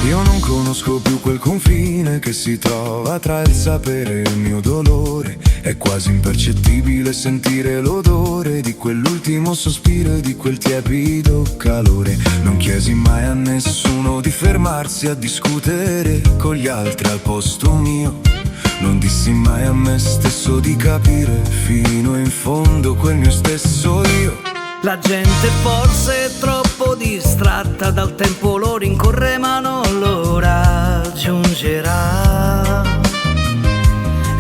Io non conosco più quel confine che si trova tra il sapere e il mio dolore. È quasi impercettibile sentire l'odore di quell'ultimo sospiro e di quel tiepido calore. Non chiesi mai a nessuno di fermarsi a discutere con gli altri al posto mio. Non dissi mai a me stesso di capire fino in fondo quel mio stesso io. La gente forse è troppo distratta dal tempo, lo rincorre ma non lo raggiungerà.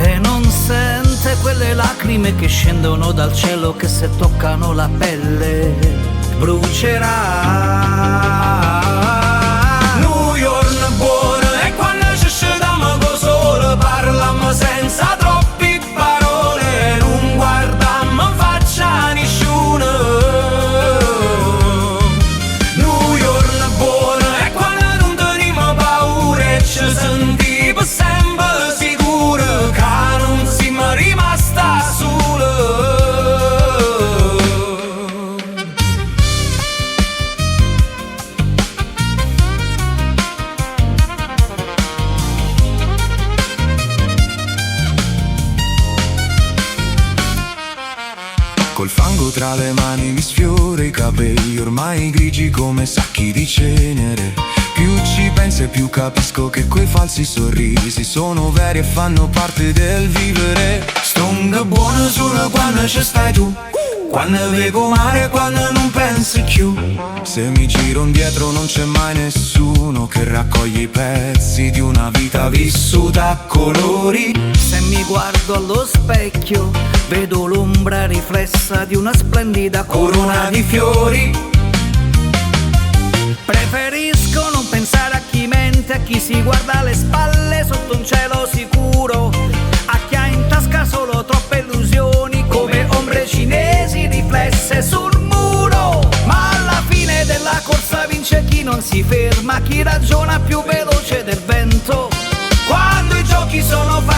E non sente quelle lacrime che scendono dal cielo, che se toccano la pelle brucerà. Nu juorno buono è quanno ce scetammo co' sole, parlammo senza troppi parole, nun guardammo 'nfaccia a nisciuno. Nu juorno buono è quanno nun tenimmo paura e ce sentimmo sempe sicuri ca nun simmo rimasti 'a sule. Col fango tra le mani mi sfioro i capelli ormai grigi come sacchi di cenere. Più ci penso e più capisco che quei falsi sorrisi sono veri e fanno parte del vivere. Stongo buono solo quando ci stai tu, quando vedo mare, quando non penso più. Se mi giro indietro non c'è mai nessuno che raccoglie i pezzi di una vita vissuta a colori. Se mi guardo allo specchio, vedo l'ombra riflessa di una splendida corona di fiori. Preferisco non pensare a chi mente, a chi si guarda alle spalle sotto un cielo sicuro, a chi ha in tasca solo troppe illusioni come ombre cinesi riflesse sul muro. Ma alla fine della corsa vince chi non si ferma, chi ragiona più veloce del vento. Quando i giochi sono fatti